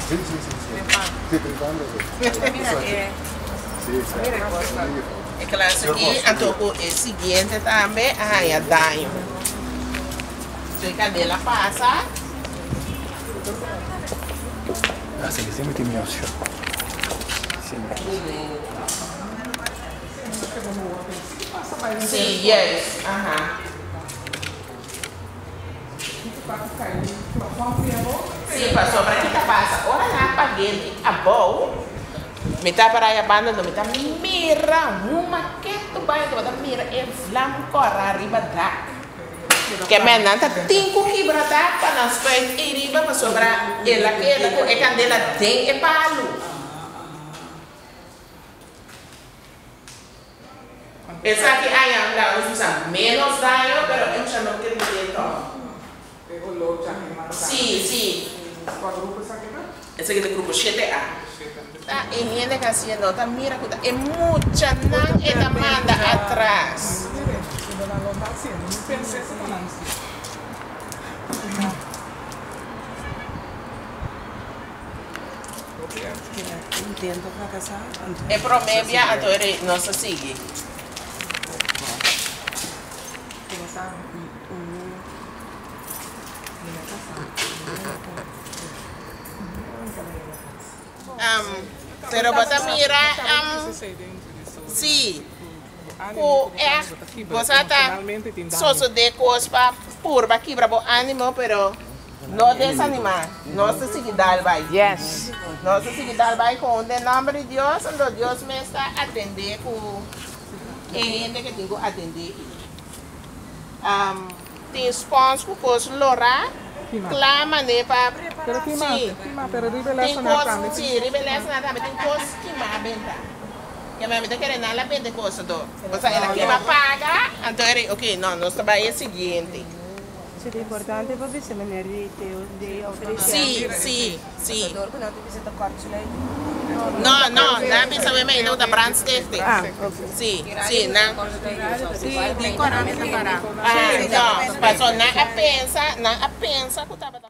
E klas aki anto ku e siguiente tambe a haña daño. So e kandela pasa. Si, juist, aha. Si, pasobra ki ta pasa ora nan pag'é di abou, mi ta para e banda do mi ta mira huma ketu bai anto bo ta mira e vlam kòrá riba dak. Kèmè nan ta tin ku kibra dak pa nan spuit ei riba pasobra el a keda ku e kandela den e palu. Esaki aña laga nos bisa menos daño pero e mucha no ke bib'é tòg. E olor dja e marka. Sí, sí. Kua grupo esaki ta? Esaki ta grupo shete A. Ta e hende ku hasié no ta mira ku ta e muchanan e ta manda atras. Nan lo ta hasiendo, mi pens'é ku ta nan hasié. E prome bia anto e rei nos a sigui. Pero bo ta mira si ku ègt bo sa ta sosode kos pa purba kibra bo animo pero. No desanimá, nos ta sigui dal bai. Yes. Nos ta sigui dal bai con den nomber di Dios, anto Dios mes ta atendé cu e hende ke tin cu atendé. Tin spons cu cos lorá, cla mané pa, Pero kima, sí, kima, pero riba e tin lesonan cos, tambe tin. sí, riba e lesonan tambe tin cos kimá benta. Ke mi ta kere nan la bende cos anto, osea el a kima paga, anto e ri, ok, no, nos ta bai e siguiente. Si ta importante pa bisa meneer di teo di of di Sí, sí, sí. Pasobra dor ku nan ta bisa ta kortsluiting. No, no, nan a bisa we mei no ta brandstichting. Ah, ok. Sí, sí, nan. Sí, den korant ta para. Ah, no, pasobra nan a pensa, nan a pensa ku tabata.